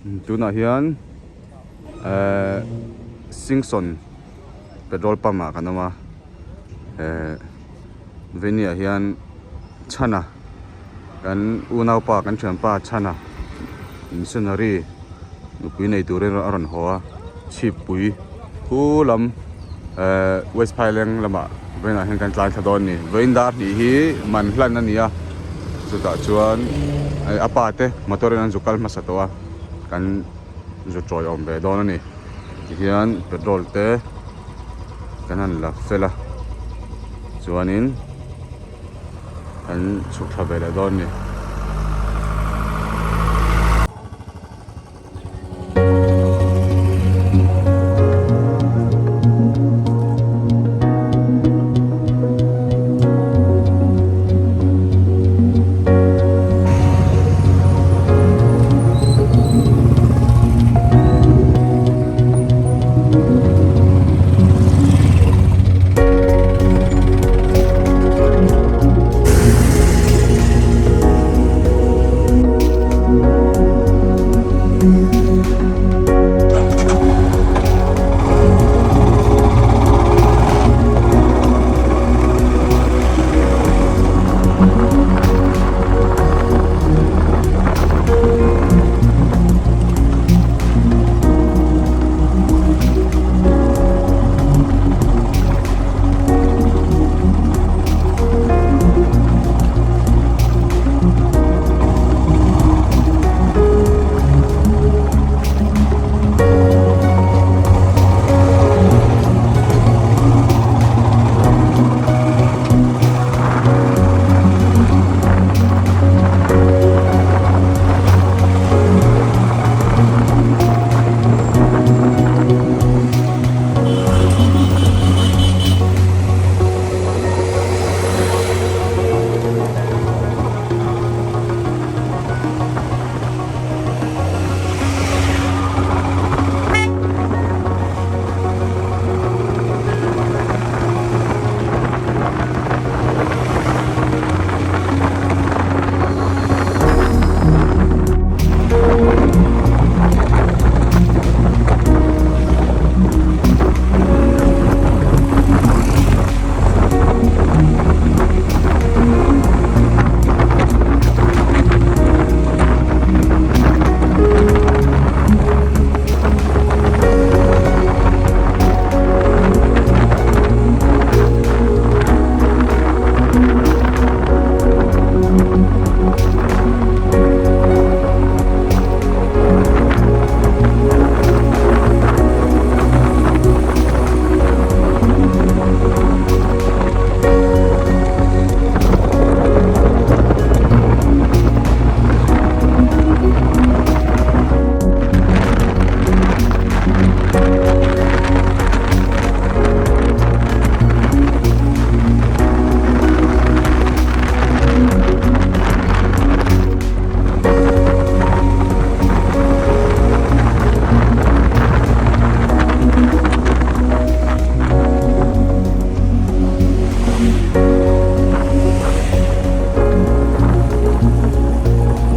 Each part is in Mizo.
Tunah hian ehh Singson petrol pump ah kan awm a ehh Veni ah hian Chhana kan unaupa kan thianpa Chhana missionary nupui nei turin a rawn haw a chhippui khu lam ehh West Phaileng lamah vawiinah hian kan tlai thla dawn a ni vawiin dar hnih hi man hlan a ni a chutah chuan a pa te motor in an zu kal hmasa tawh a kan zu tawiawm ve dawn a ni tihian petrol te kan han la fel a chuanin kan chhuk thla ve leh dawn a ni.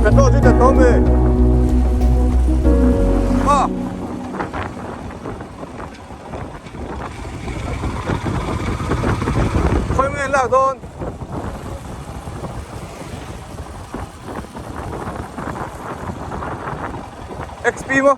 Petrol chu ta to me. Ah. Khawi nge lak dawn? XP maw?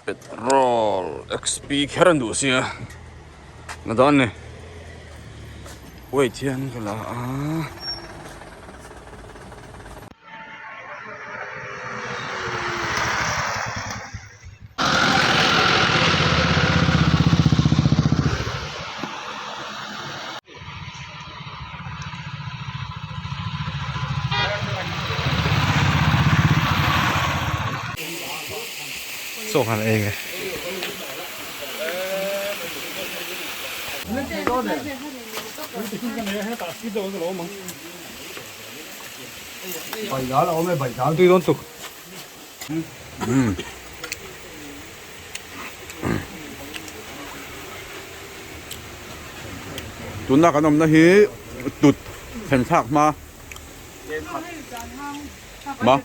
Petrol XP kher an duh sia na dawn ni. Weight hian ka la a. Chaw han ei nge. Tui dawn tuk. Tunna kan awmna hi tut thlen thlak hma ma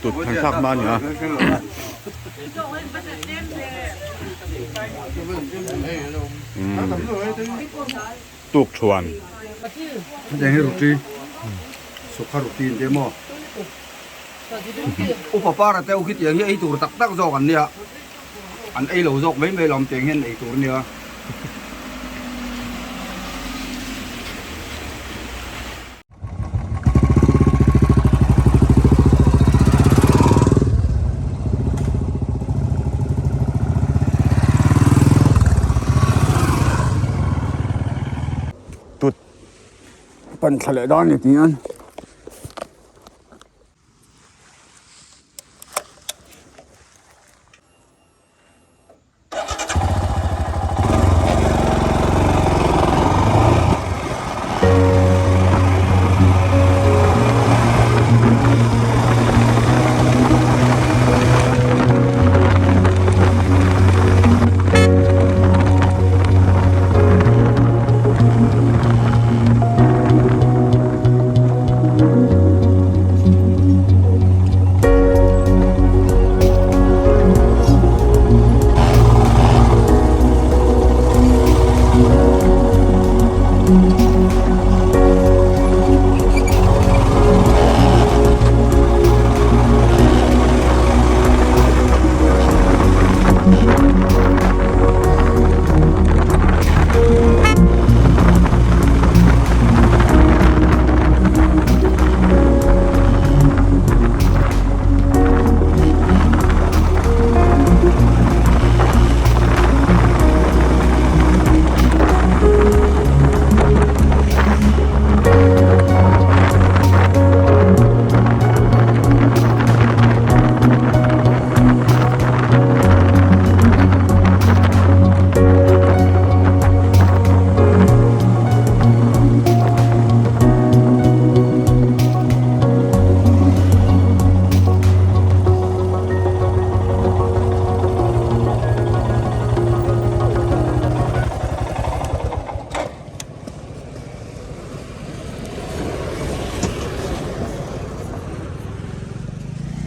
tut thlen thlak hma a ni a. Tuk thuan. Hetiang hi roti, sukha roti an ti a maw? Upa para te ho khi tiang hi ei tur tak tak zawk an nia, an ei lo zawk mai mai lo ang tiang hian ei tur a nia. Tut pan thla leh dawn ni tih an.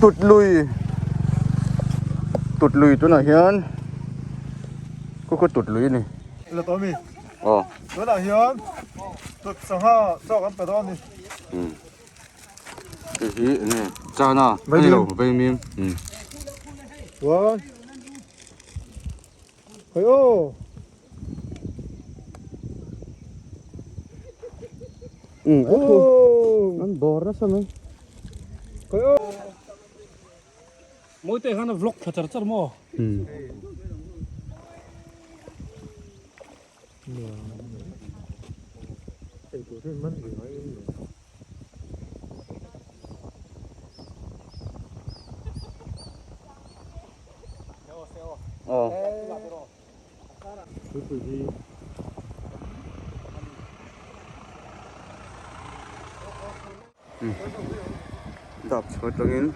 Tut lui tut lui tunah hian khu khu tut lui a ni. La tawh mi? Aw. Tunah hian tut sangha chaw kan pe dawn a ni. Umm. Hei hi eng nge chana a ni lo vaimim. Umm. Chuan Hei aw. Umm an bawr nasa mai. Hei aw. Mawite khan a vlog thla char char maw? Umm. Aw. Dap chhuat atangin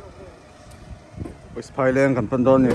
West Phaileng kan pan dawn a ni.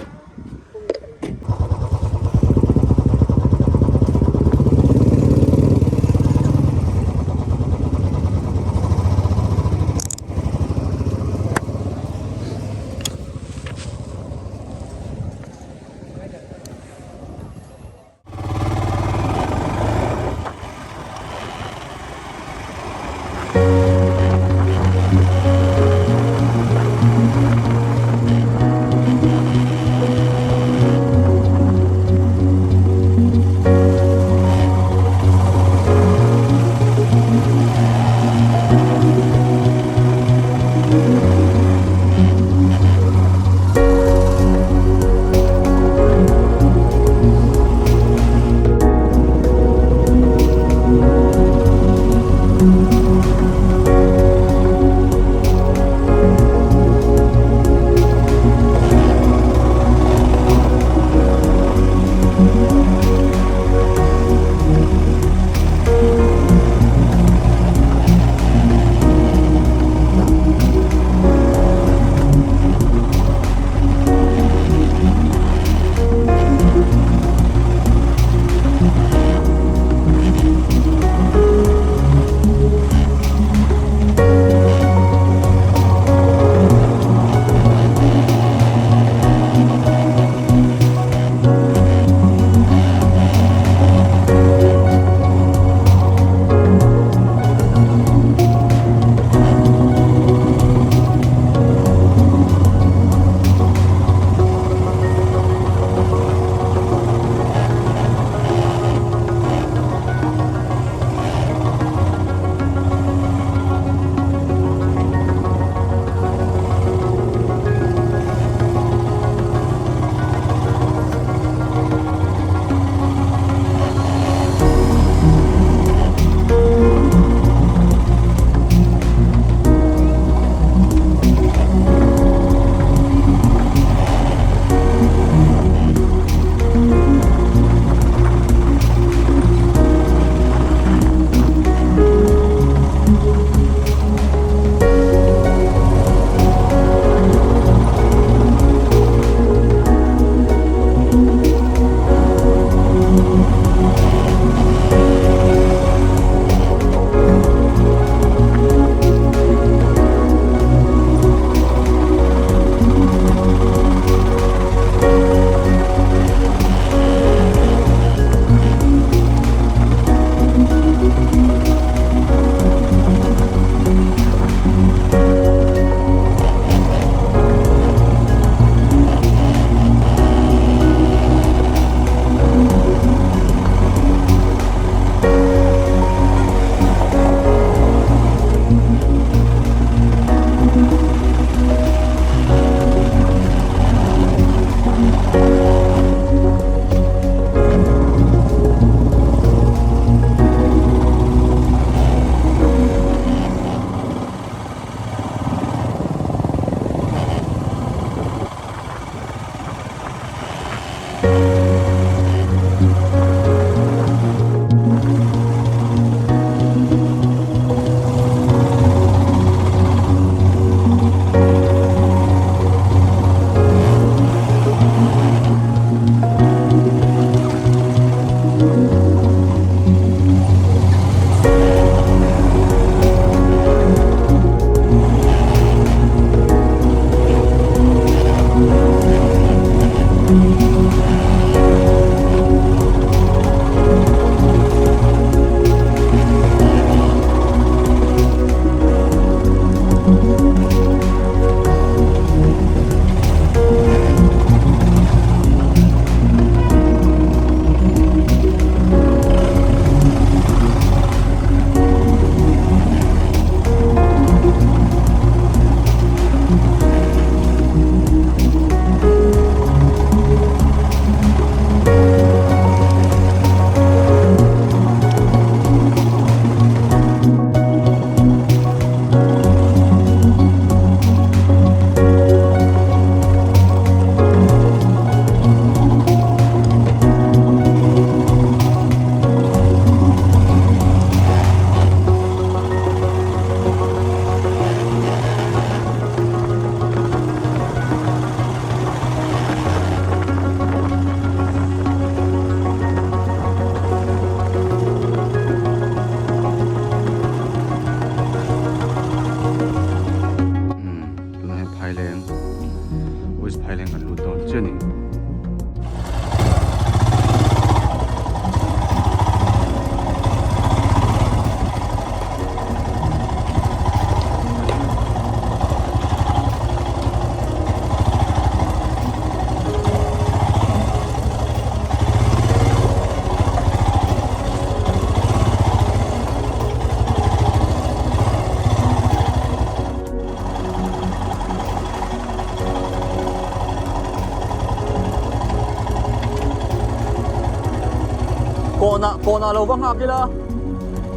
Kawnah kawnah lo va nghak ila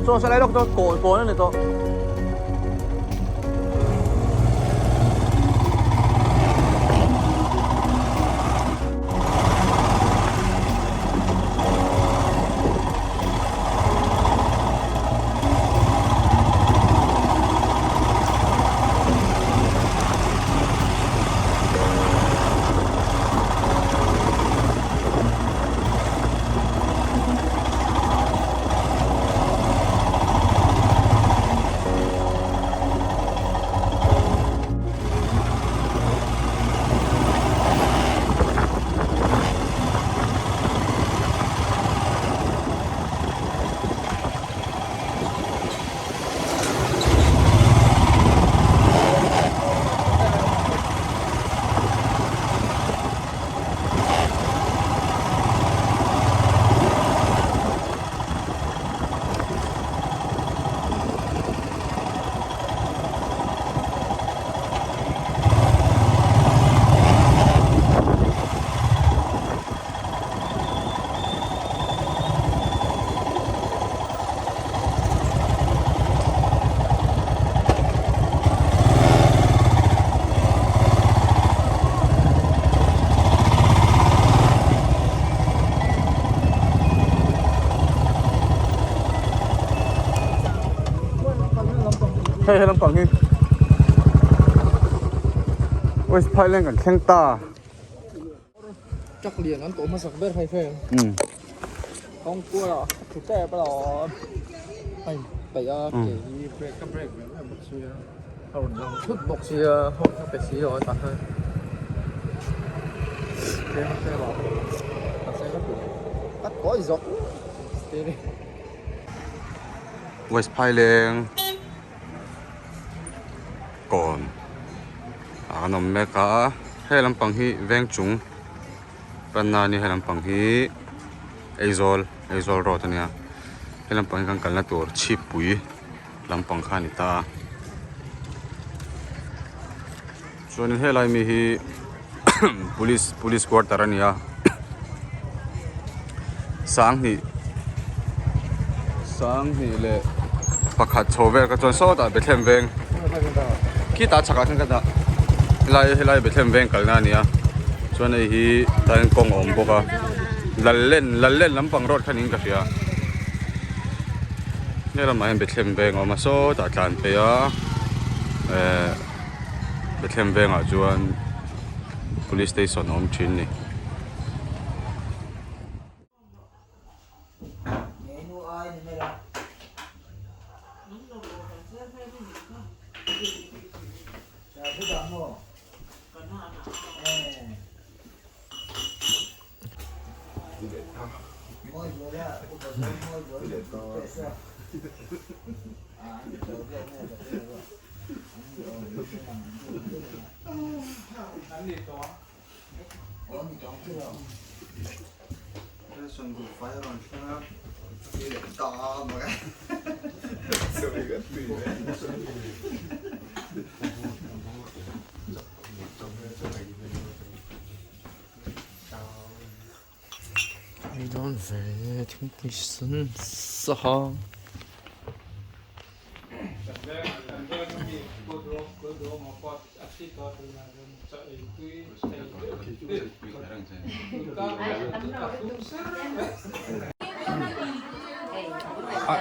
chaw sa lai lawk chuan kawn kawn a ni tawh. Hei he lampang hi West Phailand kan thleng ta. Truck lian an tawh hmasak ber hei hre ang. Kawng kual ah a thu tep alawm. A in peih a ke hi brake a brake ve em bawk sia a rawn lang thut bawk sia horn a pe si lo a tah khan tlem a tlem ah mahse ka ti a kawi zawk steering. West Phaileng kawn ah kan awm mek a he lampang hi veng chung panna a ni he lampang hi Aizawl Aizawl road a nia he lampang hi kan kalna tur chhipui lampang kha a ni ta a chuanin helai mi hi police police quarter a ni a sanghnih sanghnih leh pakhat chho vel kha chuan sawtah Bethlehem veng khitah chhakah khan ka dah helai helai Bethlehem veng kalna a ni a chuan hei hi tah hian kawng a awm bawk a Lallen Lallen lampang road kha niin ka hria he lamah hian Bethlehem veng a awm a sawtah tlan phei a ehh Bethlehem vengah chuan police station a awm thin a ni. I dawn ve thingpui sen saha.